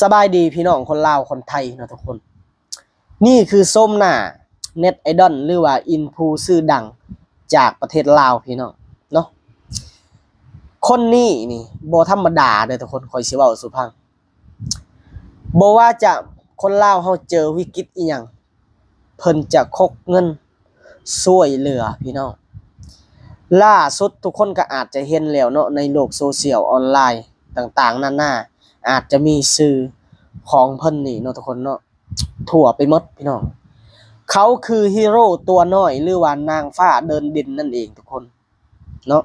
ສະບາຍດີພີ່ນ້ອງຄົນລາວຄົນໄທເນາະທຸກຄົນ. ນີ້ຄືໂສມໜ້າເນັດໄອດອນ ຫຼືວ່າອິນຟູຊື່ດັງຈາກປະເທດລາວພີ່ນ້ອງເນາະ. ຄົນນີ້ນີ້ບໍ່ທຳມະດາເດີ້ທຸກຄົນ, ຂ້ອຍຊິເວົ້າສູ່ຟັງ. ບໍ່ວ່າຈະຄົນລາວເຮົາເຈີວິກິດອີ່ຫຍັງ ເພິ່ນຈະຄົກເງິນຊ່ວຍເຫຼືອພີ່ນ້ອງ. ລ່າສຸດທຸກຄົນກໍອາດຈະເຫັນແລ້ວເນາະ ໃນໂລກໂຊຊຽວອອນລາຍຕ່າງໆນານາ ອາດຈະມີຊື່ຂອງເພິ່ນນີ້ເນາະທຸກຄົນເນາະ ທົ່ວໄປໝົດພີ່ນ້ອງ. ເຂົາຄືຮີໂຣຕົວນ້ອຍ ຫຼືວ່ານາງຟ້າເດີ່ນເດັ່ນນັ້ນເອງທຸກຄົນເນາະ.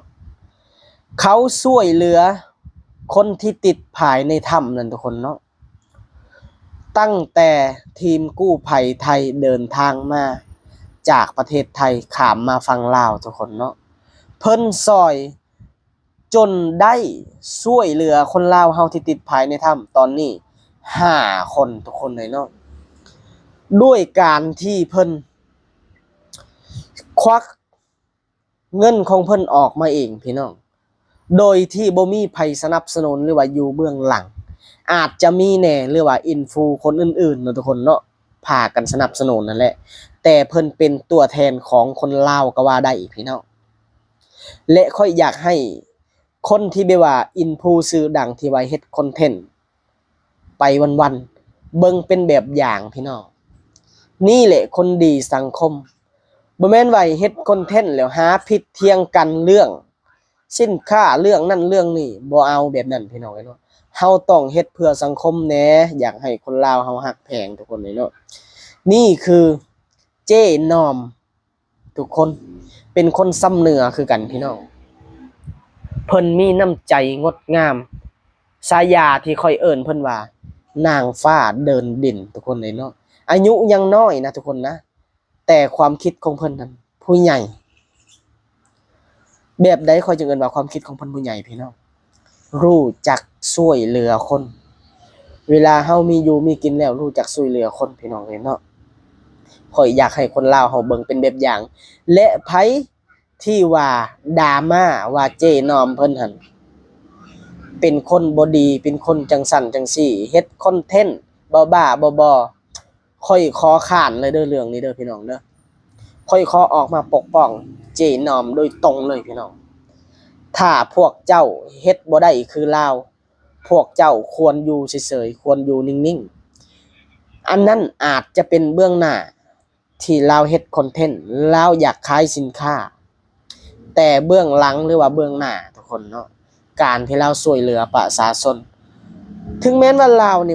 ເຂົາຊ່ວຍເຫຼືອຄົນທີ່ຕິດພາຍໃນຖ້ຳນັ້ນທຸກຄົນເນາະ. ຕັ້ງແຕ່ທີມກູ້ໄພໄທເດີນທາງມາຈາກປະເທດໄທ ຂ້າມມາຝັ່ງລາວທຸກຄົນເນາະ, ເພິ່ນຊ່ອຍຈົນໄດ້ຊ່ວຍເຫຼືອຄົນລາວເຮົາທີ່ຕິດພາຍໃນຖ້ຳຕອນນີ້ຫ້າຄົນທຸກຄົນເລີຍເນາະ, ດ້ວຍການທີ່ເພິ່ນຄວັກ ເງິນຂອງເພິ່ນອອກມາເອງພີ່ນ້ອງ, ໂດຍທີ່ບໍ່ມີໃຜສະໜັບສະໜູນ ຫຼືວ່າຢູ່ເບື້ອງຫຼັງ. ອາດຈະມີແດ່ ຫຼືວ່າອິນຟູຄົນອື່ນໆເນາະທຸກຄົນເນາະ ພາກັນສະໜັບສະໜູນນັ້ນແຫຼະ, ແຕ່ເພິ່ນເປັນຕົວແທນຂອງຄົນລາວກໍວ່າໄດ້ພີ່ນ້ອງ. ແລະ ຂ້ອຍຢາກໃຫ້ຄົນທີ່ແບບວ່າອິນຟູຊື່ດັງ ທີ່ວ່າເຮັດຄອນເທັນ ໄປວັນໆ ເບິ່ງເປັນແບບຢ່າງພີ່ນ້ອງ. ນີ້ແຫຼະຄົນດີສັງຄົມ. ບໍ່ແມ່ນວ່າເຮັດຄອນເທັນແລ້ວຫາຜິດຖຽງກັນເລື່ອງສິນຄ້າ ເລື່ອງນັ້ນເລື່ອງນີ້, ບໍ່ເອົາແບບນັ້ນພີ່ນ້ອງເອີຍເນາະ. ເຮົາຕ້ອງເຮັດເພື່ອສັງຄົມແດ່, ຢາກໃຫ້ຄົນລາວເຮົາຮັກແພງທຸກຄົນເລີຍເນາະ. ນີ້ຄືເຈ້ນອມ ທຸກຄົນ ເປັນຄົນຊຳເໜືອຄືກັນພີ່ນ້ອງ. ເພິ່ນມີນ້ຳໃຈງົດງາມ, ສາຍາທີ່ຂ້ອຍເອີ້ນເພິ່ນວ່າ ນາງຟ້າເດີ່ນເດັ່ນ ທຸກຄົນເອີຍເນາະ. ອາຍຸຍັງນ້ອຍນະທຸກຄົນນະ, ແຕ່ຄວາມຄິດຂອງເພິ່ນນັ້ນຜູ້ໃຫຍ່. ແບບໃດຂ້ອຍຈຶ່ງເອີ້ນວ່າຄວາມຄິດຂອງເພິ່ນຜູ້ໃຫຍ່ພີ່ນ້ອງ? ຮູ້ຈັກຊ່ວຍເຫຼືອຄົນ. ເວລາເຮົາມີຢູ່ມີກິນແລ້ວ ຮູ້ຈັກຊ່ວຍເຫຼືອຄົນພີ່ນ້ອງເອີຍເນາະ. ຂ້ອຍຢາກໃຫ້ຄົນລາວເຮົາເບິ່ງເປັນແບບຢ່າງ ແລະ ໃຜທີ່ວ່າດາມາວ່າເຈ້ນອມເພິ່ນຫັ້ນເປັນຄົນບໍ່ດີ ເປັນຄົນຈັ່ງຊັ້ນຈັ່ງຊີ້ ເຮັດຄອນເທັນບ້າໆ ບໍ່ໆ ຂ້ອຍຂໍຄ້ານເລີຍເດີ້ ເລື່ອງນີ້ເດີ້ພີ່ນ້ອງເດີ້. ຂ້ອຍຂໍອອກມາປົກປ້ອງເຈ້ນອມໂດຍຕົງເລີຍພີ່ນ້ອງ. ຖ້າພວກເຈົ້າເຮັດບໍ່ໄດ້ຄືລາວ ພວກເຈົ້າຄວນຢູ່ເສີຍໆ ຄວນຢູ່ນິ່ງໆ. ອັນນັ້ນອາດຈະເປັນເບື້ອງໜ້າທີ່ລາວເຮັດຄອນເທັນ, ລາວຢາກຂາຍສິນຄ້າ, ແຕ່ເບື້ອງຫຼັງ ຫຼືວ່າເບື້ອງໜ້າທຸກຄົນເນາະ ການທີ່ລາວຊ່ວຍເຫຼືອປະຊາຊົນ, ເຖິງແມ່ນວ່າລາວນີ້